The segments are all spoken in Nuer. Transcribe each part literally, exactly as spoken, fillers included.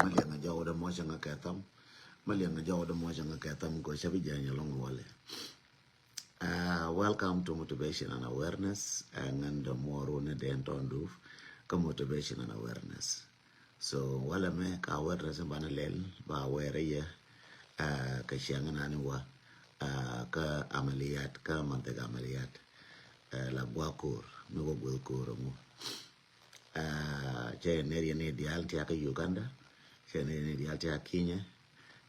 Maliɛŋ a jɔw dɛ mɔcɛ ŋa kɛ tham. Maliɛŋ a jɔw dɛ mɔcɛ ŋa kɛ tham kɔ cɛ bi jɛ nyɛ lɔŋ walɛ. Uh, welcome to Motivation and Awareness. Uh, ŋän dɛ muɔr wunɛ dɛn tɔn duf kä Motivation and Awareness. So walɛ mɛ ka awareness in banɛ lɛl ba aware yɛ, uh, kä ciaŋ nani wa, uh, kä amaliyat, kä manthik amaliyat. Uh, la gua kor mi wa guil kor ŋu. Uh, cɛ ner yɛ ni dial tia kä Uganda, cɛ ner yɛ ni dial tia Kenya,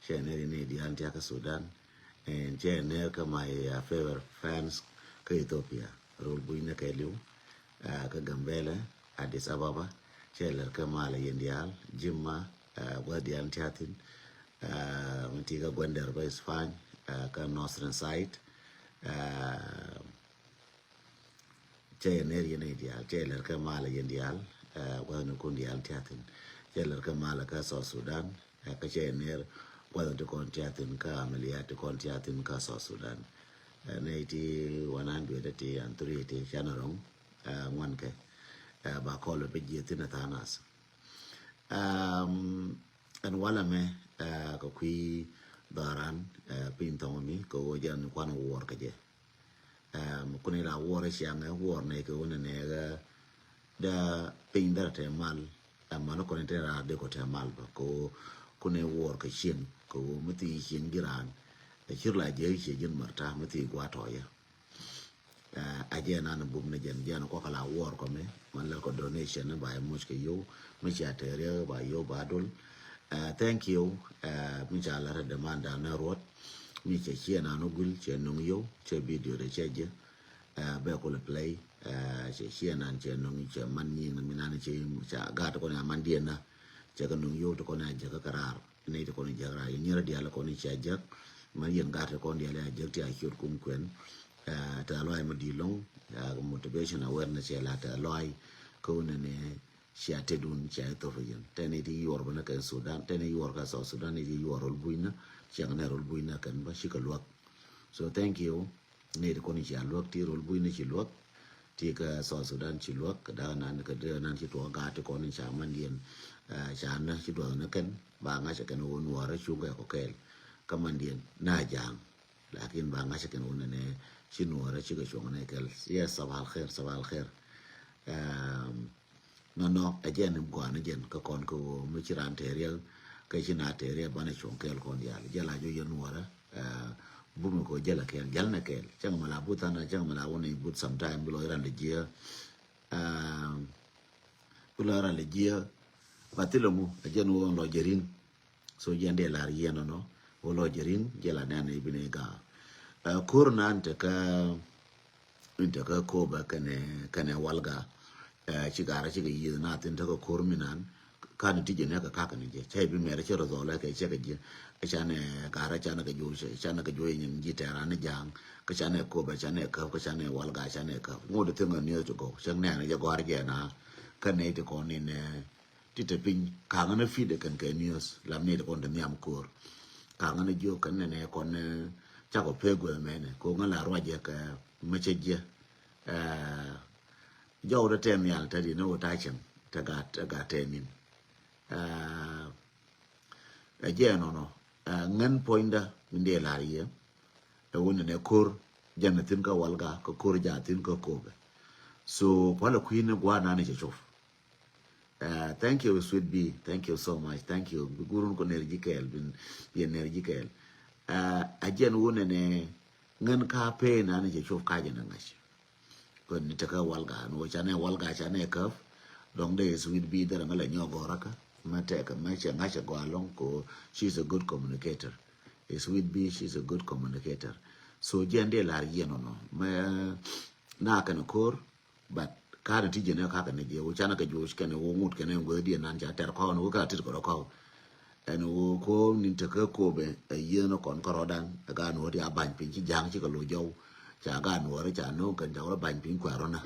cɛ ner yɛ ni dial tia kä Sudan, and cɛ ner kä my, uh, favorite fans kä Ethiopia, rol buy ne kɛ liu, uh, kä Gambela, Addis Ababa, cɛ ler kä mala yɛn dial, Jimma, uh, gua dial tia thin, uh, mi ti kä Gwender ba Spain, uh, kä Northern side, uh, cɛ yɛ ner yɛn dial, cɛ ler kä mala yɛn dial, uh, guath ni kun dial tia thin, cɛ ler kä mala kä South Sudan, uh, kä cɛ yɛ ner guath ti kɔn tia thin kä amaliyat ti kɔn tia thin kä South Sudan. Uh, ne ti one hundred ti and three ti canɛ rɔŋ, uh, ŋuan kɛ, uh, ba kɔl bi jiɛ thin a thanas. Um, ɛn walɛ mɛ, uh, kɛ kui̱ dhɔran, uh, piny thɔŋ mi kɛ wä jɛn kuan wuɔr kɛ jɛ. Um, kuni la wuɔr ciaŋ, wuɔr ne kɛ wä ne nɛ, uh, da piny dhɛr tɛ mal, uh, man kuni tɛ ra de kɔ tɛ mal ba kɛ wä kuni wuɔr kɛ cieŋ kɛ wä mi thi cieŋ jiran. Ɛ cir la jɛ cieŋ jin marta mi thi gua tɔyɛ. Uh, a jɛ nan bum ne jɛn jɛn kɔ kala wuɔr kɔ mi man lɛ kɔ donation ni ba much kɛ yow mi cia tɛ riɛ ba yow ba dul. Uh, thank you. Uh, mi ca la rɛ demand ne ruɔt mi cɛ cie nan gul cɛ nung yow cɛ video de cɛ jɛ. Uh, bɛ kul play. Uh, cɛ cie nan cɛ nung cɛ man nyi mi nan cɛ ca gat kɔ ni a man diɛ na cɛ kɛ nung yow ti kɔ ni a jɛ kɛ karar. Nɛy ti kɔn jiäk raar yɛn nyɛrɛ diaal kɔn cia jiäk. Mɛ yɛn gat ti kɔn diaal ya jiäk ti a ciöt kum kuɛn. Eh, tɛ lɔac mɛ di lɔŋ, eh, motivation awareness yɛ la tɛ lɔac. Kä wunɛ ni cia tedun cia ithop yɛn. Tɛ ni ti yuɔr bä ni kɛn Sudan, tɛ ni yuɔr ka South Sudan, ni ti yuɔr rol bui̱nä, ciaŋ nɛ rol bui̱nä kɛn bä cikɛ luäk. So thank you. Nɛy ti kɔn cia luäk ti rol bui̱nä ci luäk. Ti kä South Sudan ci luäk, kä dak nan kä dee nan ci tuɔk gaat ti kɔn ca man diɛn, eh, ca nä ci duɔth ni kɛn, ba ŋa̱c kɛn wun nuɔrä cuŋ kɛ kɔ kɛɛl. Kä man diɛn na ja̱a̱ŋ. Lakin ba ŋa̱c kɛn wun nɛ ci nuɔrä cikɛ cuɔŋ nɛ kɛl. Yes, sabah al khair, sabah al khair. Um, nɔnɔ ɛ jɛn ni gua̱a̱n ni jɛn kä kɔn kä ɣöö mi ci raan tɛɛriɛk kä ci na tɛɛriɛk banɛ cuɔ̱ŋ kɛɛl kɔn diaal jɛ la jɔ yɛn nuɔrä. Eh, bumɛ kɔ jɛl a kɛɛl jɛl nɛ kɛɛl cäŋ mɛ la but than cäŋ mɛ la wun ni but sometime bi lɔ iran lɛ jiɛ. Eh, bi lɔ iran lɛ jiɛ. Ba thilɛ ŋu ɛ jɛn wun lɔ jɛ ri̱ŋ. So jɛn dee lar yɛn nɔnɔ wun lɔ jɛ ri̱ŋ jɛl a nɛn ibi ni gaa. Eh, ko̱r nan te kä in te kä Koba kɛnɛ, kɛnɛ Walga. Eh, ci garä cikɛ yieth na thin te kä ko̱r mi nan. Kan ti jɛ nɛ kɛ kak ni jɛ cɛ bi mɛrɛ cɛ rɔ dhɔlɛ kɛ cɛ kɛ jɛ. Canɛ garä canɛ kɛ jo, canɛ kɛ jo nyin ji tɛra ni ja̱a̱ŋ. Kä canɛ Koba canɛ käp kä canɛ Walga canɛ käp ŋot ti thiŋ ni ti gɔw cɛ nɛ ni jɛ gɔr jɛ na. Kɛnɛ ti kɔn ni nɛ ti te piny kaŋä ni fit kɛn kɛ news lam ni ti kɔn ti nhiam ko̱r. Kaŋä ni jiök kɛn nɛ nɛ kɔn ni cakɔ pek guɛ mɛnɛ ko ŋä la ruacɛ kɛ mɛ cɛ jɛ. Eh, jɔw dee tɛn nhial te di ni wä ta cɛn te gat, te gat tɛn in. Eh, ɛ jɛ nɔnɔ, eh, ŋän puɔ̱nydä min dee lar yɛ. Ɛ wun nɛ ko̱r jɛn thin kä Walga kä ko̱r ja thin kä Kobe. So kualɛ kui̱n ni gua̱a̱r nani cɛ cop. Eh, thank you, Sweet B. Thank you so much. Thank you. Bi gurun ko ner ji̱ kɛɛl, bin yɛ ner ji̱ kɛɛl. Eh, a jɛn wun nɛ ŋän ka pee nani cɛ cop ka jɛn a ŋa̱c. Kön ni tekä Walga ni wä canɛ Walga canɛ käp. Dɔŋ dee Sweet B dee rɛ ŋä lɛ nyɔk gɔrä kä mɛ tɛk mɛ cɛ ŋa̱c ɛ gɔaa lɔŋ ko, she is a good communicator. Sweet B, she is a good communicator. So jɛn dee lar yɛn ɔnɔ mɛ na kɛn ko̱r. But ka̱n ti jɛn ɛ kakɛ ni jɛ wä canɛ kɛ juɔc kɛn wä ŋut kɛn ɛ ŋueth diɛ nan ca tɛr kɔn wä ka tit kɛ rɔ kɔw. Ɛn ɣöö ko̱o̱m ni̱n tekä Kobe ɛ yieen kɔn kärɔ̱dan ɛ gaat nuɔ̱ɔ̱r ti a ba̱ny piny ci ja̱a̱ŋ cikɛ lo̱c jɔw. Ca gaat nuɔ̱ɔ̱r ca no̱o̱ŋ kɛn ca wä ba̱ny piny kuɛ̈r rɔ̱nä.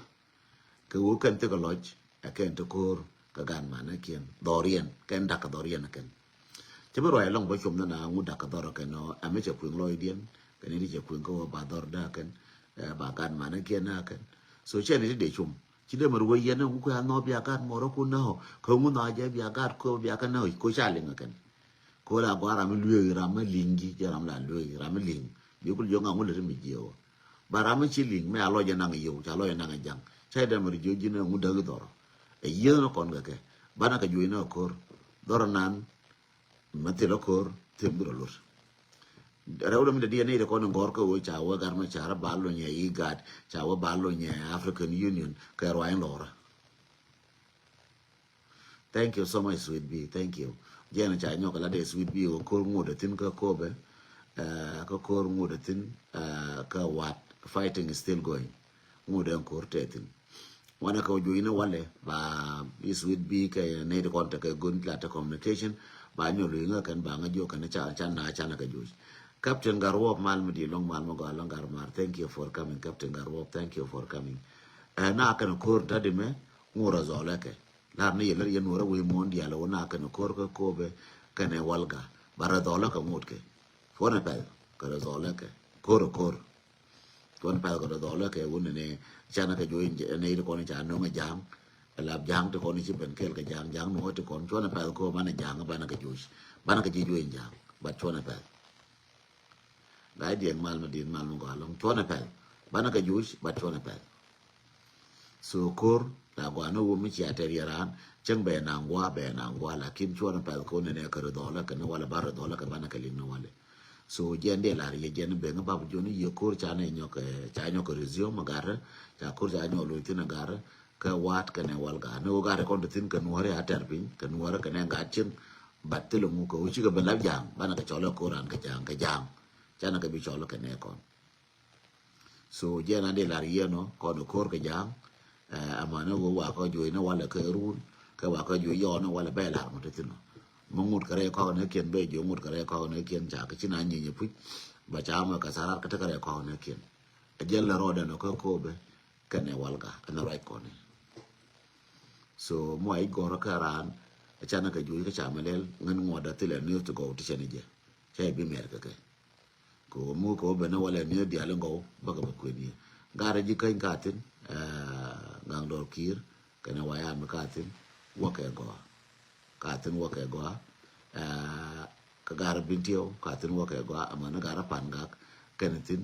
Kɛ ɣöö kɛn thikɛ lɔc ɛ kɛn te ko̱o̱r kɛ gaat manäkiɛn dhɔriɛn kɛn da̱k kɛ dhɔriɛn ɛ kɛn. Cä bi ruac ɛlɔ̱ŋ bä com nä na ŋut da̱k kɛ dhɔr ɛ kɛn ɔ ɛmɛ cɛ kui̱ŋ lɔcdiɛn kɛn i̱ ti cɛ kui̱ŋ kä ɣöö ba dhɔr dä ɛ kɛn. Ɛ ba gaat manäkiɛn nä ɛ kɛn. So cɛ ni ti dee com. Ci dee mɛ ruwä yɛn ŋu kuɛ anhɔ bia gat mɔrɔ ku nä hɔ. Kä ŋu nhɔ jɛ bia gat ko bia kä nä hɔ ko ca liŋ kɛn. Ko la gua ram mi lueek ram mi liŋ gi jɛ ram la lueek ram mi liŋ. Bi kul jɔ ŋa ŋu lɛ ri mi jiɛ wä. Ba ram mi ci liŋ mɛ a lɔc jɛ naŋ yeu ca lɔc jɛ naŋ jaŋ. Ca dee mɛ ri jiö ji̱n ŋu däk dhɔrɔ. Ɛ yieth ni kɔn kɛ kɛ. Banɛ kɛ juɔc ni kɛ ko̱r. Dhɔrɔ nan. Mɛ thil ɛ ko̱r thil mi rɔ lut. Rɛw dämi dee diɛ ni ri kɔn in gɔr kä wee ca wee gat mɛ ca rɛ ba lony ɛ igat ca wee ba lony ɛ African Union kɛ ruany lɔrä. Thank you so much Sweet B. Thank you. Jɛn ca nyɔk la dee Sweet B wee ko̱r ŋut ɛ thin kä kobe. Kä ko̱r ŋut ɛ thin kä wat fighting is still going. Ŋut ɛ ko̱r tɛ thin. Wanɛ kɛ juɔcni walɛ ba Sweet B kɛ nɛy ti kɔn tekɛ good la te communication ba nyol wi̱i̱ ŋä kɛn ba ŋä jiɔ kɛn ca ca na ca na kɛ juɔc. Captain Garwok mal mi di lɔŋ mal mi gɔa lɔŋ gar mar. Thank you for coming Captain Garwok. Thank you for coming. Ɛ na kɛn ko̱r ta di mɛ ŋur a zɔlɛ kɛ lar ni yɛ lär yɛ nuɔrɛ wi̱i̱ muɔ̱n dial wä na kɛn ko̱r kɛ kobe kɛn ɛ walga ba rɛ zɔlɛ kɛ ŋut kɛ. Cuɔnɛ pɛl kɛ rɛ zɔlɛ kɛ ko̱r ko̱r. Cuɔn pɛl kɛ dɔdhɔlä kɛ wun ni canɛ kɛ juɔc ni ti kɔn ca no̱ŋ ja̱a̱ŋ. Lap ja̱a̱ŋ ti kɔn ci ben kɛl kɛ ja̱a̱ŋ ja̱a̱ŋ no̱ŋ ti kɔn cuɔn pɛl kɛ banɛ ja̱a̱ŋ banɛ kɛ juɔc banɛ kɛ ji̱ juɔc ja̱a̱ŋ. But cuɔn pɛl. Gai diɛŋ mal mi di̱t mal mi gɔaa lɔŋ cuɔn pɛl banɛ kɛ juɔc but cuɔn pɛl. So ko̱r la gɔaa ni wun mi cia tɛr yɛ raan cäŋ bɛ naŋ gɔaa bɛ naŋ gɔaa lakin cuɔn pɛl kɛ wun ni kɛ ri dhɔlä kɛ ni walɛ ba ri dhɔlä kɛ banɛ kɛ liŋ ni walɛ. So jiɛn dee lar yɛ jiɛn ben kä bap joni yɛ ko̱r ca nɛ nyɔk ca nyɔk resume agar ca ko̱r ca nyɔk loc thin agar kä wat kɛ nɛ wal gar ni wä gar kɔn thin kɛ nuɔri a tɛr piny kɛ nuɔri kɛ nɛ gat cin. Bat thil ŋu kɛ wä cikɛ ben lap jaŋ banɛ kɛ cɔl ɛ ko̱r an kɛ jaŋ kɛ jaŋ. Canɛ kɛ bi cɔl kɛ nɛ kɔn. So jiɛn an dee lar yiɛn ɔ kɔn ko̱r kɛ ja̱a̱ŋ. Amäni wä wakä juɔc ni walɛ kɛ run kɛ wakä juɔc yɔɔni walɛ bɛ lar mɔ ti thin ɔ. Mɛ ŋut kɛ rɛy kɔk ni kiɛn bɛ jiɔ ŋut kɛ rɛy kɔk ni kiɛn ca kɛ ci na nyieny puc. Ba ca mɛ kɛ sarar kɛ ti kɛ rɛy kɔk ni kiɛn. A jɛl lɛ rɔɔdɛ nɔ kɛ ko̱bɛ kɛnɛ walga ɛn ruac kɔni. So mɔ a i̱ gɔrä kɛ raan a canɛ kɛ juɔc kɛ ca mɛ lɛl ŋän ŋuɔdä thilɛ ni ti gɔw ti cɛn jɛ. Cɛ bi mɛr kɛ kɛ. Kɛ wä muk kɛ wä ben ni walɛ ni dial in gɔw bäkɛ bä kuën yɛ. Garɛ ji̱ käny ka thin gaŋ dɔr ki̱i̱r kɛnɛ wayan mi ka thin wäkɛ gɔaa. Ka thin wäkɛ gɔaa. Kä garɛ bin tiɛw ka thin wäkɛ gɔaa amäni garɛ pan gak kɛnɛ thin.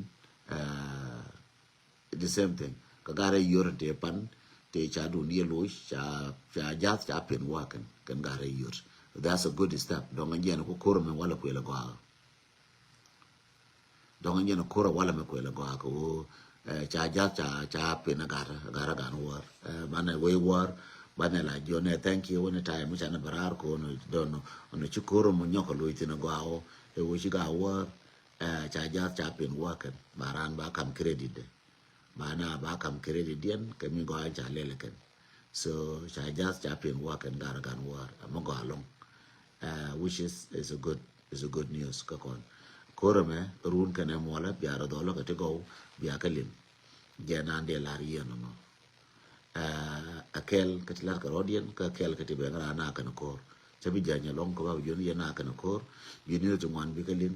The same thing kä garɛ yör te pan te ca dun yɛ loc ca ca jath ca pen wäkɛn kɛn garɛ yör. That's a good step. Dɔŋ jiɛn ku ko̱r mɛ walɛ kuɛlɛ gɔaa. Dɔŋ nyɛn ko̱r a walɛ mɛ kuɛl a gɔaa kɛ ɣöö ca jath ca ca pin a gat a gat a gan wäär. Banɛ wee wäär banɛ la jiɔ nɛ thank you wä ni time mi canɛ bɛ raar kɛ ɣöö ni dɔn ni ci ko̱r mɔ nyɔk a loc thin a gɔaa ɣöö ɛ ɣöö ci gaa wäär. Ca jath ca pin wäär kɛn ba raan ba kam credit dɛ. Ba na ba kam credit diɛn kɛ mi gɔaa ca lɛl kɛn. So ca jath ca pin wäär kɛn gat a gan wäär a mi gɔaa loŋ. Which is is a good is a good news kä kɔn. Ko̱r ɛmɛ run kɛnɛ muɔlɛ bia rɔ dhɔlä kɛ ti gɔw bia kä lim. Jɛ nan dee lar yiɛn nɔ. A kɛl kä ti lar kɛ rɔdiɛn kä kɛl kä ti bɛn ran na kɛnɛ ko̱r. Cɛ bi jɛ nyɛ lɔŋ kä ba bi jun yɛ na kɛnɛ ko̱r. Jun yɛ ti ŋuan bi kä lim.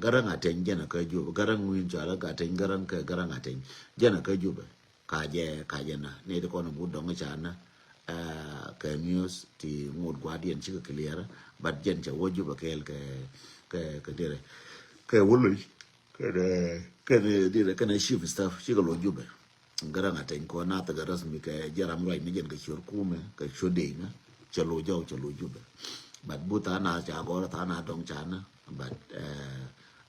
Garaŋ a tɛny jɛn a kä jubɛ garaŋ ŋuin cɔalä gatɛny garaŋ kɛ garaŋ a tɛny jɛn a kä jubɛ. Kacɛ kacɛ na ni ti kɔn but dɔŋ ca na. Kɛ news ti ŋot guadiɛn cikɛ clear. But jɛn cɛ wä jubɛ kɛɛl kɛ kɛ kɛ dirɛ kɛ wä loc kɛ kɛ dirɛ kɛnɛ chief staff cikɛ loc jubɛ. Garaŋ a tɛny kɔ na thɛkɛ rasmi kɛ jɛ ram ruac ni jɛn kɛ ciör kumɛ kɛ ciör dec na. Cɛ loc jɔw cɛ loc jubɛ. But but tha na ca gɔrɛ tha na dɔŋ ca na. But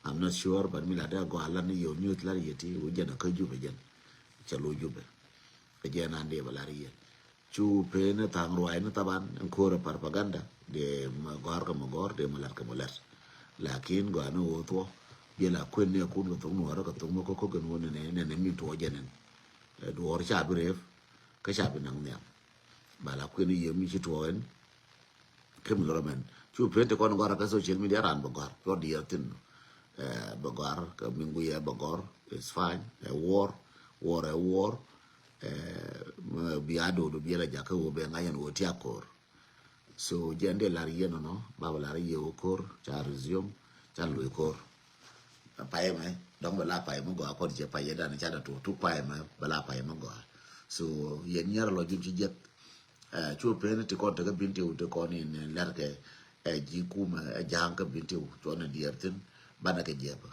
I'm not sure but mi la dee gɔa la ni yɛ nyuth la yɛ ti wä jɛn a kä jubɛ jɛn. Cɛ loc jubɛ. Kɛ jɛ nan dee bɛ lar yɛ. Cu pen thaŋ ruac ni thaban in ko̱r propaganda dee mɛ gɔ̱r kɛ mɛ gɔ̱r dee mɛ lat kɛ mɛ lat. Lakin gɔaa ni ɣöö thuɔ biɛ la kuën ni akun kɛ thok nuɔrä kɛ thok mɛ ko̱k ko̱k in ɣöö nɛnɛ nɛnɛ min tuɔ jɛn in. Duɔɔr ca bi rep kä ca bi naŋ nhiam. Ba la kuën ni yiem mi ci tuɔ in. Kä mi lorɔ mɛn cu pen ti kɔn gɔr kä social media ran bɛ gɔr cuɔ diɛɛr thin. Bɛ gɔr kä mi ŋuiyɛ bɛ gɔr. It's fine. Ɛ war. War ɛ war. Bi a dodo bi a la jakä wä bɛ ŋa̱c ɛn wä ti a ko̱r. So jɛn dee lar yien nɔ ba bɛ lar yie wä ko̱r ca resume ca loc ko̱r. Payɛ mɛ dɔŋ bɛ la payɛ mɛ gɔaa kɔn cɛ payɛ dan ca da tuɔ tuk payɛ mɛ bɛ la payɛ mɛ gɔaa. So yɛn nyar lɔ jun ci jiɛth. Cu pen ti kɔn tekä Bentiu ti kɔn in lɛr kɛ ɛ ji̱ kumɛ ɛ ja̱a̱ŋ kä Bentiu cuɔn in diɛɛr thin banɛ kɛ jiɛpä.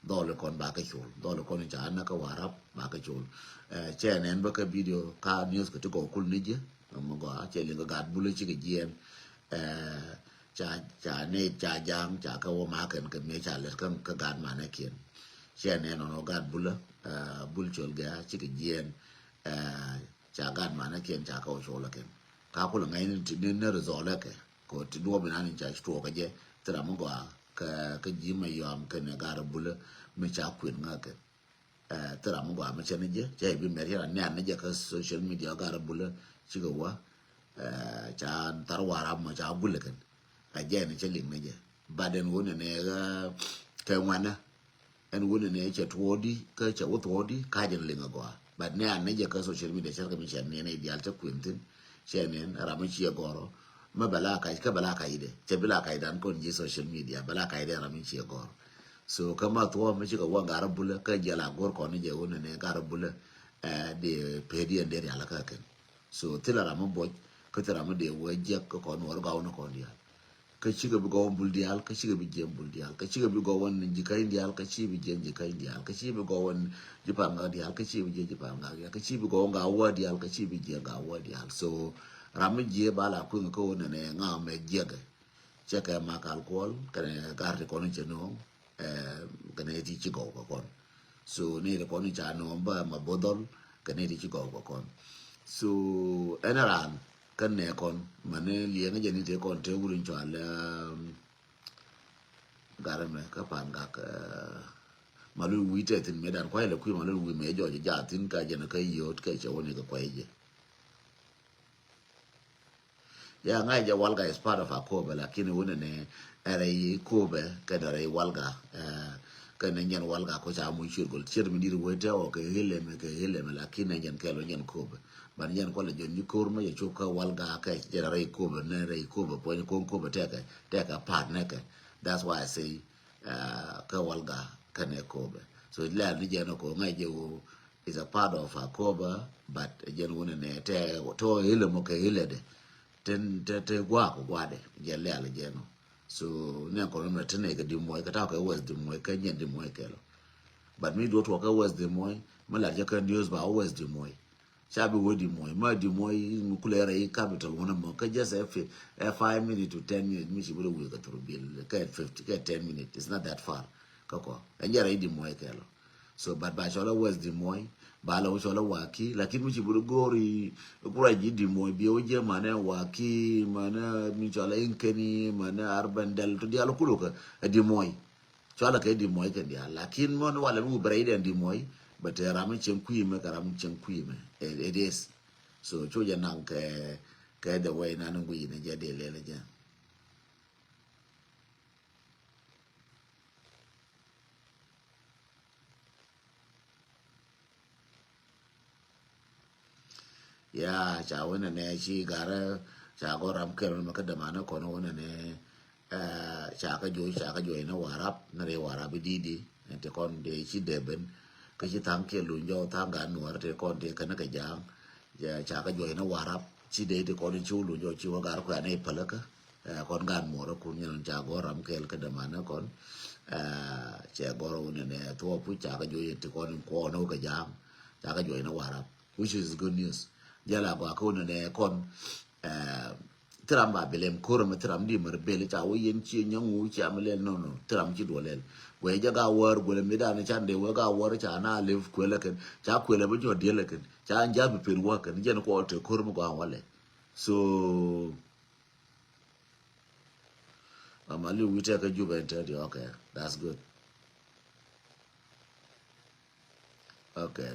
Dhɔl kɔn ba kɛ col, dhɔl kɔn in ca anä kä Warap ba kɛ col. Cɛ nɛn bä kɛ video ka news kɛ ti gɔw kul ni jiɛ. Mɛ gɔaa cɛ liŋ kɛ Gat Bulä cikɛ jiɛn. Ca ca ne ca ja̱a̱ŋ ca kɛ wä makɛn kɛ mëë ca lɛt kä gat manɛ kiɛn. Cɛ nɛn nɔnɔ Gat Bulä Bul Col Gɛ̈ɛ̈ cikɛ jiɛn. Ca gat manɛ kiɛn ca kɛ wä colä kɛn. Ka kulɛ ŋäc ni ni ni result kɛ kɛ ti duɔp inan in ca tuɔɔk kɛ jɛ. Thira mi gɔaa kɛ kɛ ji̱ ma yɔam kɛn ɛ Gat Bulä mi ca kuën ŋä kɛn. Thira mi gɔaa mi cɛ ni jɛ cɛ ibi mɛr yɛn a nɛn ni jɛ kä social media Gat Bulä cikɛ wä. Ca thar Warap mɔ ca gulɛ kɛn. A jɛ ni cɛ liŋ ni jɛ. But ɛn wun ni ni kɛ ŋuanɛ. Ɛn wun ni cɛ tuɔɔdi kä cɛ wä tuɔɔdi ka jɛ ni liŋ a gɔaa. But ni an ni jɛ kä social media cɛ kɛ mi cɛ ni ni dial cɛ kuën thin. Cɛ ni ram mi ciɛ gɔrɔ. Mɛ bɛ la kac kä bɛ la kac dɛ cɛ bi la kac dan kɔn ji̱ social media bɛ la kac dɛ ram mi ciɛ gɔrɔ. So kä ma thuɔ mi cikɛ wä Gat Bulä kä jɛ la gor kɔn ni jɛ wun ni Gat Bulä. Ɛ di pedi ɛn dee rial kä kɛn. So thilɛ ram mi buɔc kä thilɛ ram mi dee wee jiɛk kä kɔn wär gaw ni kɔn diaal. Kä cikɛ bi gɔw ɛn Bul diaal kä cikɛ bi jiɛn Bul diaal kä cikɛ bi gɔw ɛn Jikäny diaal kä cikɛ bi jiɛn Jikäny diaal kä cikɛ bi gɔw ɛn Ji̱ Palŋak diaal kä cikɛ bi jiɛn Ji̱ Palŋak diaal kä cikɛ bi gɔw ɛn Gawä diaal kä cikɛ bi jiɛn Gawä diaal. So ram mi jiɛ ba la kuiŋ kä wä nɛnɛ ŋa mɛ jiɛkɛ. Cɛ kɛ Makal Kuɔl kɛnɛ gar ti kɔn cɛ nööŋ. Kɛnɛ ti ci gɔw kɛ kɔn. So ni ti kɔn ca nööŋ ba ma bodhɔl kɛnɛ ti ci gɔw kɛ kɔn. So ɛn ran kɛn nɛ kɔn mani liɛŋ jɛ ni ti kɔn te wulin cɔal. Garɛ mɛ kä Pan Gak. Ma lul wi̱i̱ tɛ thin mɛ dan kuay lɛ kui̱ ma lul wi̱i̱ mɛ jɔc jathin ka jɛn kä yot kɛ cɛ wuni kɛ kuay jɛ. Ya ŋa̱c jɛ Walga is part of Akobo, lakini wunɛ ni ɛ rɛy Kobo kɛnɛ rɛy Walga. Kɛnɛ nyɛn Walga ko ca muc ciet gol ciet mi dit wete ɔ kɛ hilɛ mɛ kɛ hilɛ mɛ, lakini nyɛn kɛl wä nyɛn Kobo. Ban nyɛn kɔlɛ jɔn ni kor mɛ jɛ cop kä Walga kɛ jɛ rɛy Kobo ni rɛy Kobo puɔny kon Kobo tɛkɛ tɛkɛ part nɛkɛ. That's why I say kä Walga kɛnɛ Kobo. So lɛl ni jɛ nɔ ko ŋa̱c jɛ wo is a part of Akobo, but jɛn wunɛ nɛ tɛ tɔ ilɛ mɔ kɛ ilɛ dɛ. Tin tɛ tɛ gua ko gua dɛ jɛ lɛl jɛ nɔ. So nɛ kɔn mɛ tin nɛ kɛ Dimuɔy kɛ ta kɛ West Dimuɔy kɛ nyɛn Dimuɔy kɛlɔ. But mi duɔ tuɔ kɛ West Dimuɔy mi lat jɛ kɛ news ba West Dimuɔy. Ca bi wä Dimuɔy ma Dimuɔy mi kulɛ rɛ i capital wunɛ mɔ kɛ just a fi a five minute to ten minute mi ci bi rɛ wui kɛ through bil kɛ fifty kɛ ten minute, it's not that far. Kä kɔ ɛn jɛ rɛ i Dimuɔy kɛlɔ. So but ba cɔl a West Dimuɔy ba la wä cɔl a Waki, lakin mi ci bi rɛ go̱o̱ri kura ji Dimuɔy bi wä jɛ manɛ Waki manɛ mi cɔl a Inkeni manɛ Arbandɛl to dial kulu kɛ a Dimuɔy. Cɔal a kɛ Dimuɔy kɛn diaal lakin mɔn walɛ mi wä bi rɛ i dɛn Dimuɔy. But ram mi cieŋ kui̱ mɛ kɛ ram mi cieŋ kui̱ mɛ. It is. So cu jɛ naŋ kɛ kɛ the way nan in guic ni jɛ dee lɛl jɛ. Ya ca wä nɛnɛ ci garɛ ca gɔram kɛl mɛ kä dämanä kɔn wä nɛnɛ. Ca kä juɔc ca kä juɔc ni Warap ni rɛy Warap i didi. Ti kɔn dee ci dee ben kä ci thaŋ kiɛ luny jɔw thaŋ gat nuɔr ti kɔn ti kɛn kɛ ja̱a̱ŋ. Ca kä juɔc ni Warap ci dee ti kɔn ci wä luny jɔw ci wä gar kuɛ ni päläkä. Kɔn gat muɔr kun nyɛn ca gɔram kɛl kä dämanä kɔn. Cɛ gɔr wä nɛnɛ thuɔp ca kä juɔc ti kɔn in kuɔn wä kɛ ja̱a̱ŋ. Ca kä juɔc ni Warap, which is good news. Jɛ la gɔaa kä wä nɛnɛ kɔn. Thiram ba bilem ko̱r mɛ thiram di mɛr bel ca wä yɛn cie nyɔŋ wu cia mi lɛl nɔnɔ thiram ci duɔ lɛl. Guɛ jɛ ga wär guɛ lɛ mi dan can de wä ga wär ca na lef kuɛlɛ kɛn ca kuɛlɛ bi jɔ diɛlɛ kɛn ca jam bi pen wä kɛn jɛn kɔ te ko̱r mi gɔaa walɛ. So ama li wi̱tɛ kä Jubɛ in tɛ di. Okay, that's good. Okay.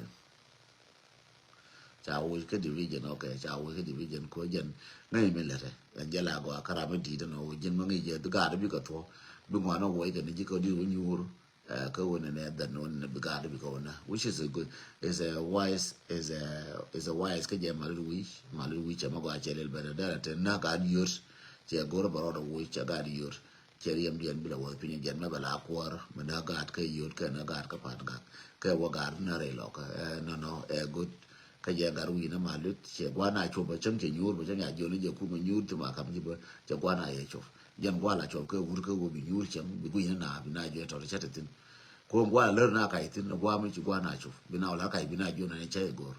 Ca wuc kä division, okay, ca wuc kä division ko jɛn ŋäc mi lɛtɛ. Ɛn jɛ la gɔaa kä ram mi di̱i̱t ɛn ɔ ji̱n ma ŋi̱i̱c jɛ gaat bikɛ thuɔ bi ŋuan ɔ wuɔc kɛ ni ji̱ kä di̱i̱t wä nyuur. Kä wä nɛnɛ dhɛn wä nɛnɛ bi gaat bikɛ wä nä, which is a good, is a wise, is a, is a wise kä jɛ malit wi̱c, malit wi̱c cɛ ma gɔaa cɛ lil bɛn dɛrɛ te nä gaat yot. Cɛ go̱r bɛ rɔɔd ɔ wuc cɛ gaat yot. Cɛ riɛm diɛn bi la wäth piny jɛn mɛ bɛ la kuɔr mɛ nä gaat kä yot kɛ nä gaat kä Pan Gak kɛ wä gaat nä rɛy lɔk. Nɔnɔ ɛ gut. Ɛ jɛ gat wi̱i̱ ni ma luth cɛ gua̱n a cuɔp bɛ cäŋ cɛ nyuur bɛ cäŋ ya jiɔni jɛ kum nyuur ti ma kam ci bä cɛ gua̱n a yɛ cuɔp. Jɛn gua̱n a cuɔp kɛ wur kɛ wä bi nyuur cäŋ bi gui̱n ni na bi na jɛ tɔt cɛ te thin. Ko gua̱n a lär na kac thin gua̱n mi ci gua̱n a cuɔp bi na wä la kac bi na jiɔni ni cɛ i̱ go̱r.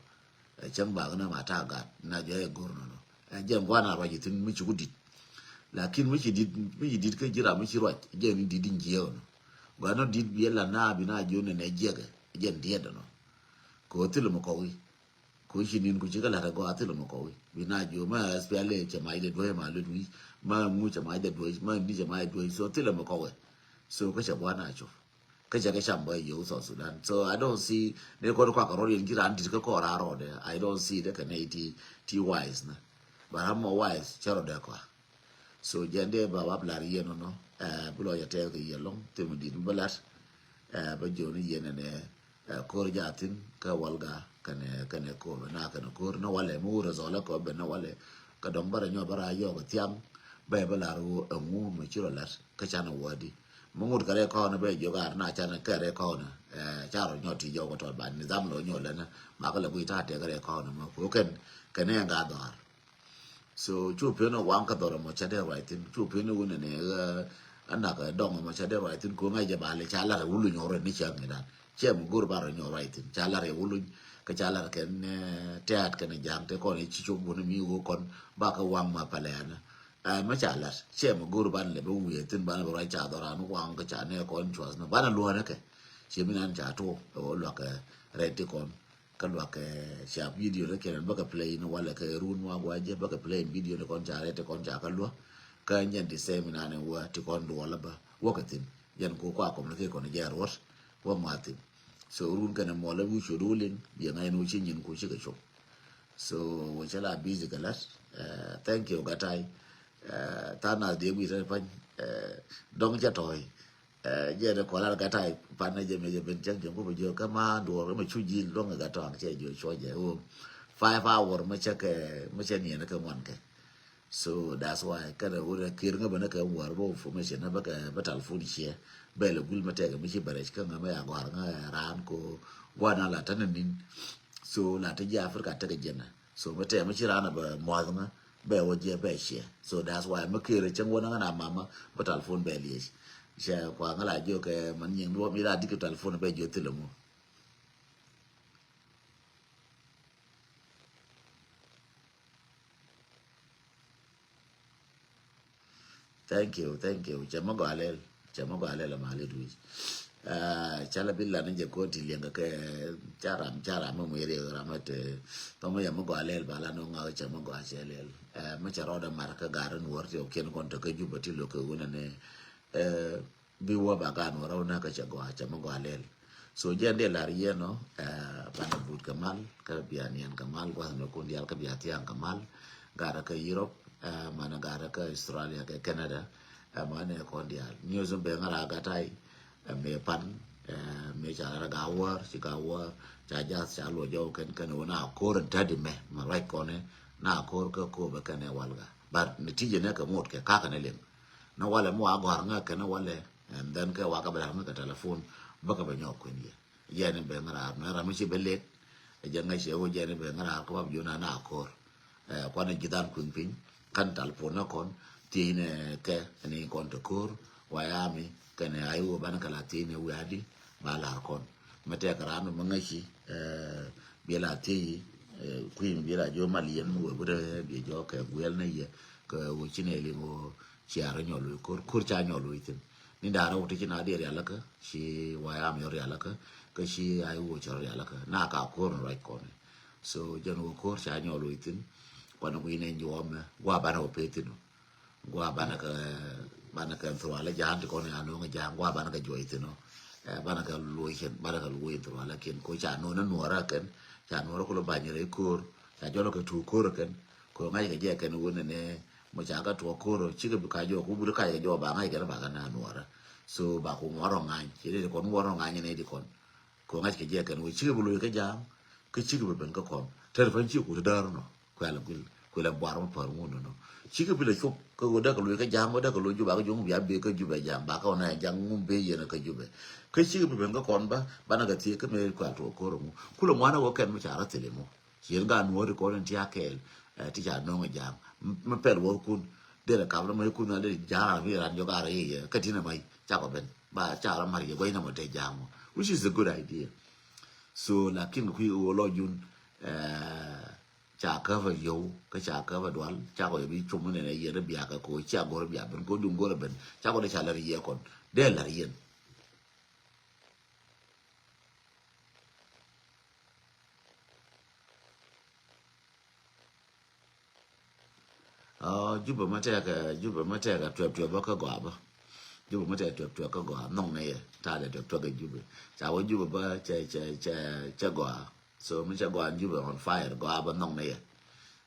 Ɛ cäŋ bak ni ma ta gat na jɛ i̱ go̱r nɔnɔ. Ɛ jɛn gua̱n a ruac thin mi ci ku dit. Lakin mi ci dit mi ci dit kä ji̱ ram mi ci ruac jɛn ni dit in jiɛ nɔ. Gua̱n nɔ dit bi la na bi na jiɔni ni jiɛkɛ jɛn diɛt nɔ. Ko thil mi kɔwi. Ko ci nin ku ci kä la̱t agɔaa thilɛ mɛ kɔwi bi na jiö ma S P L A cɛ mac dɛ duec ma lut wi̱c ma ŋu cɛ mac dɛ duec ma ni cɛ mac dɛ duec so thilɛ mɛ kɔwi. So kä cɛ gua̱n a cop kä cɛ kɛ cam bä yio̱w South Sudan. So I don't see ni kɔn kuak rɔt yɛn ci ran dit kä kɔɔr a rɔɔdɛ. I don't see dɛ kɛ nɛy ti ti wise nä. But ram mɔ wise cɛ rɔɔdɛ kɔa. So jɛn dee ba wap lar yien nɔ bi lɔ jɛ tɛth kɛ yien lɔŋ thim dit bi lat. Ba jiɔni yien nɛ ko̱r jathin kä walga kɛnɛ kɛnɛ ko̱r na kɛnɛ ko̱r na walɛ mi wurɛ zɔlɛ kɔ bɛ na walɛ. Kä dɔŋ bärɛ nyɔ bärɛ a yɔk thiam bɛ bä lar wä ɛŋu mɛ ci rɔ lat kä canɛ wädi. Mi ŋut kɛ rɛ kɔn bɛ jiök ar na canɛ kɛ rɛ kɔn. Ca rɔ nyɔ ti jɔk tɔt ba nidham lɔ nyɔ lɛnɛ ma kä lɛ guiy ta tɛk rɛ kɔn mɛ ko kɛn kɛnɛ ɛŋ ga dhɔar. So cu pen waŋ kä dhɔr mɔ ca dee ruac thin cu pen wun ni ɣä anak dɔŋ mɔ ca dee ruac thin ko ŋa̱c jɛ ba lɛ ca lar wuluny ɔrɛ ni ca ŋidan. Cɛ mɛ go̱r ba rɔ nyɔ ruac thin ca lar wuluny kä ca lar kɛn tɛ̈t kɛn ja̱a̱ŋ te kɔn ci cop wun mi ɣä kɔn ba kä waŋ ma palɛɛn. Mɛ ca lar cɛ mɛ go̱r ban lɛ bɛ wiɛ thin ban bɛ ruac ca dhɔr an waŋ kä ca nɛ kɔn cuath ni ban luɔ̱n kɛ. Cɛ mi nan ca tuɔk ɛ wä luak rɛt ti kɔn. Kä luak kɛ ca video ni kɛn bä kɛ play ni walɛ kɛ run wa gua jɛ bä kɛ play video ni kɔn ca rɛ ti kɔn ca kä luä. Kä nyɛn ti sɛm inani wä ti kɔn duɔl bä wä kɛ thin. Jɛn ku kua kɔm ni kɛ kɔn jɛ ruɔt wä ma thin. So run kɛn mɔl wi cu du liŋ biɛ ŋa̱c ni wä ci nyin ku ci kɛ cop. So wä cɛ la busy kɛ lat. Thank you gatai. Than na diɛ wi tɛ pany. Dɔŋ cɛ tɔy. Jɛ ni kɔlar gat ai pan na jɛ mɛ jɛ ben cɛŋ jɛ ŋup jɛ kä ma duɔr mɛ cu ji̱ luɔŋ gat tɔŋ cɛ jɛ cuɔ jɛ o. Five hour mɛ cɛ kɛ mɛ cɛ niɛn kɛ ŋuan kɛ. So that's why kɛnɛ wurɛ kir ŋä bɛ ni kɛ wär bä information na bä kɛ bä telephone ciɛ bɛ lɛ gul mɛ tɛkɛ mi ci bɛ rɛc kä ŋä mɛ ya gɔr ŋä ran ko guana la tani nin. So la ti jiɛ Africa tɛkɛ jɛ na. So mɛ tɛmɛ ci raan a bɛ muath ŋä bɛ wä jiɛ bɛ ciɛ. So that's why mɛ kër cäŋ wä na ŋä na mama bä telephone bɛ liec. Cɛ kua ŋä la jiök kɛ mɛ nyiŋ duɔ̱p mi la dik telephone bɛ jiök thilɛ mu. Thank you, thank you. Cɛ mɛ gɔalɛl, cɛ mɛ gɔalɛl ma lit wi̱c. Ca la bi lan jɛ ko ti liɛŋ kɛ ca ram ca ram mɛ mɛ riɛk ram mɛ te. Tɔmɔ yɛ mɛ gɔalɛl ba lan ŋa cɛ mɛ gɔa cɛ lɛl. Mɛ cɛ rɔɔdɛ mar kä gar nuɔr ti ɔ kiɛn kɔn te kä Juba ti lo kɛ wunɛ ni. Bi wä ba gan wä rɔw na kä cɛ gɔaa cɛ mi gɔaa lɛl. So jɛn dee lar yɛn ɔ banɛ but kɛ mal kä bia niɛn kɛ mal guath ni kun dial kä bia thiaŋ kɛ mal. Garɛ kä Europe, manɛ garɛ kä Australia kɛ Canada. Manɛ kɔn dial news bɛ ŋa ra gatai. Mɛ pan mɛ ca ra ga wär ci ga wär ca jath ca luɔ jɔw kɛn kɛn wä na kor in tadi mɛ ma ruac kɔnɛ na kor kä kor bɛ kɛn ɛ walga. But ni tijɛ nɛ kɛ mot kɛ kakɛ ni liŋ. Ni walɛ mi wa gɔ̱a̱r ŋä kɛn walɛ. And then kɛ wa kɛ bɛ lar ŋä kɛ telephone bä kɛ bɛ nyɔk kuɛn yɛ. Jɛn in bɛ ŋä raar mɛ ram mi ci bɛ let. Jɛ ŋä cɛ wä jɛn in bɛ ŋä raar kɛ wap jona na kor. Kuan in ji̱ dhan kui̱n piny kan telephone ni kɔn thiec ni kɛ ni kɔn te kor. Wa ya mi kɛn a iwä ban kɛ la thiec ni wi̱i̱ adi ba lar kɔn. Mɛ tɛk ram mi ŋä ci bi la thiec kui̱n bi la jɔ mal yɛn mi wä bi rɛ bi jɔ kɛ guɛl ni yɛ kɛ wä ci ni liŋ wä. Cia rɔ nyɔl wec kor kor ca nyɔl wec thin. Ni da̱a̱ rɔ wä ti ci na di rialikä ci wayam yɔ rialikä kä ci ai wä cɔ rialikä na ka kor ni ruac kɔn. So jɛn wä kor ca nyɔl wec thin. Kuan wec ni nyuɔmɛ gua banɛ wä peth thin. Gua banɛ kɛ banɛ kɛ thurualä ja̱a̱n ti kɔn ya no̱o̱ŋ ja̱a̱n gua banɛ kɛ juɔc thin ɔ. Banɛ kɛ luɔc kɛn banɛ kɛ luɔc thurualä kɛn ko ca no̱o̱ŋ ni nuɔrä kɛn ca nuɔrä kulo bany rɛy kor ca jɔlɔ kɛ tuuk kor kɛn. Ko ŋa̱c kɛ jɛ kɛn wun ni mɔ ca kɛ tuɔk kor cikɛ bi ka jɔ ku buri kac kɛ jɔ ba ŋa̱c kɛn ba kɛ na nuɔrä. So ba ku ŋuɔrɔ ŋa̱ny ci ri kɔn ŋuɔrɔ ŋa̱ny ni di kɔn. Ko ŋa̱c kɛ jɛ kɛn wun cikɛ bi luɔc kɛ ja̱a̱n kä cikɛ bi ben kä kɔn tɛr pany ci ku ti däär nɔ. Kuɛl guil kuɛl buar mɔ pär ŋun nɔ. Cikɛ bi lɛ cop kä ɣöö däk kɛ luɔc kä ja̱a̱ŋ ɣöö däk kɛ luɔc jubɛ kä juɔ̱ŋ bia bek kä jubɛ ja̱a̱ŋ ba kä ɣöö na ja̱a̱ŋ ŋum bee yɛn kä jubɛ. Kä cikɛ bi ben kä kɔn bä banɛ kɛ thiee kä mëë kuɛl tuɔk ko̱r ŋu kulɛ ŋuanɛ ɣöö kɛn mi ca rɔ thil imɔ. Ciën gaat nuɔ̱ɔ̱ri kɔn in ti a kɛɛl ti ca nöŋ a ja̱a̱ŋ. Mi pɛl wäthkun derɛ kap rɔ mac kun a derɛ ja̱a̱ŋ ram mi ran jɔk a rɛy yɛ kä tinɛ mac cakɔ ben ba ca rɔ mar yɛ gua̱c nɔmɔ te ja̱a̱ŋ mɔ, which is a good idea. So lakin kɛ kui̱ wä lɔ jun ca käp a yio̱w kä ca käp a dual cakɔ yɛ bi cum nɛnɛ yiɛn a biak kɛ ko cia go̱r a biak ben ko dun go̱r a ben cakɔ dee ca lär yiɛ kɔn dee lär yiɛn. Ɔ Jubɛ mä tɛkɛ Jubɛ mä tɛkɛ tuɛp tuɛp bä kä gɔaa bä. Jubɛ mä tɛkɛ tuɛp tuɛp kä gɔaa nhɔŋ nɛ yɛ ta̱a̱ dɛ tuɛp tuɛp kɛ Jubɛ. Ca wä Jubɛ bä cɛ cɛ cɛ cɛ gɔaa. So mi cɛ gɔaa Jubɛ on fire gɔaa bä nhɔŋ nɛ yɛ.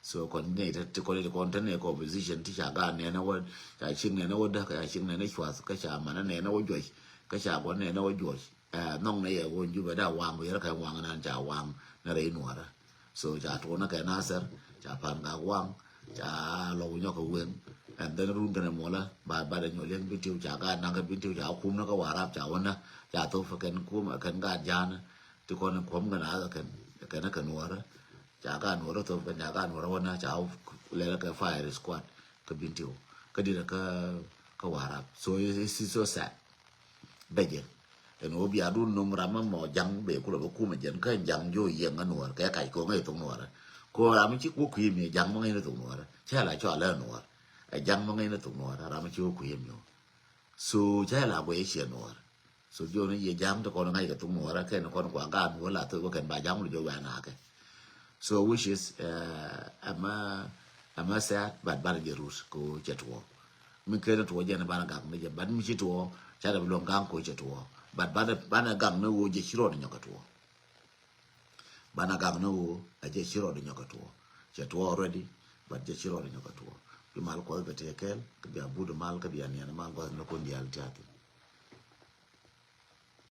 So kɔn nɛ ti kɔn ti kɔn te nɛ kɛ opposition ti ca gaat nɛnɛ wä ca cik nɛnɛ wä däk ca cik nɛnɛ cuath kä ca manɛ nɛnɛ wä juɔc kä ca guɔ nɛnɛ wä juɔc. Ɛ nhɔŋ nɛ yɛ wä Jubɛ da waŋ bä yɛrɛ kɛ waŋ nan ca waŋ nɛ rɛy nuɔrä. So ca tuɔnä kɛ Nasir ca pan gak waŋ ca lɔk nyɔk kɛ weŋ. And then run kɛnɛ muɔlä ba ba dɛ nyɔl yɛn Bintiu ca gaat naŋ kɛ Bintiu ca kum nä kä Warap ca wä nä ca thop kɛn kum kɛn gaat ja̱a̱nä. Ti kɔn kuɔm kɛn a kɛn kɛn kɛ nuɔrä ca gaat nuɔrä thop kɛn ca gaat nuɔrä wä nä ca lɛlä kɛ fire squad kä Bintiu kä dirɛ kä kä Warap. So it's so sad. Bɛ jɛ ɛn ɣöö bia dun nom ram mɔ ja̱ŋ bɛ kulɛ bä kumɛ jɛn kä ja̱ŋ jo yiɛŋ ŋä nuɔr kɛ kac ko̱ŋ ɛ thok nuɔr. Ko ram ci kuɔ kui̱ mi ja̱ŋ mɔ ŋäcni thok nuɔr cɛ la cɔal ɛ nuɔr. Ɛ ja̱ŋ mɔ ŋäcni thok nuɔr ram ci wä kui̱ mi. So cɛ la guɛ ciɛ nuɔr. So jɔn yɛ ja̱ŋ ti kɔn ŋa̱c kɛ thok nuɔr kɛn kɔn kua gaat nuɔr la thok kɛn ba ja̱ŋ lu jɔ wɛ nakɛ. So which is ɛmɛ ɛmɛ sad but banɛ jɛ rut ko cɛ tuɔ. Mi ken tuɔ jɛn banɛ gak ni jɛ but mi ci tuɔ ca dɛ bi luɔŋ gaŋ ko cɛ tuɔ. But banɛ banɛ gak ni wo jɛ ci rɔɔd nyɔk kɛ tuɔ. Banɛ gak ni wo a jɛ ci rɔɔd nyɔk kɛ tuɔ. Cɛ tuɔ already but jɛ ci rɔɔd nyɔk kɛ tuɔ. Bi mal kuɔth bɛ tëë kɛɛl kɛ bia but mal kɛ bia niɛn mal guath ni kun diaal tiathi.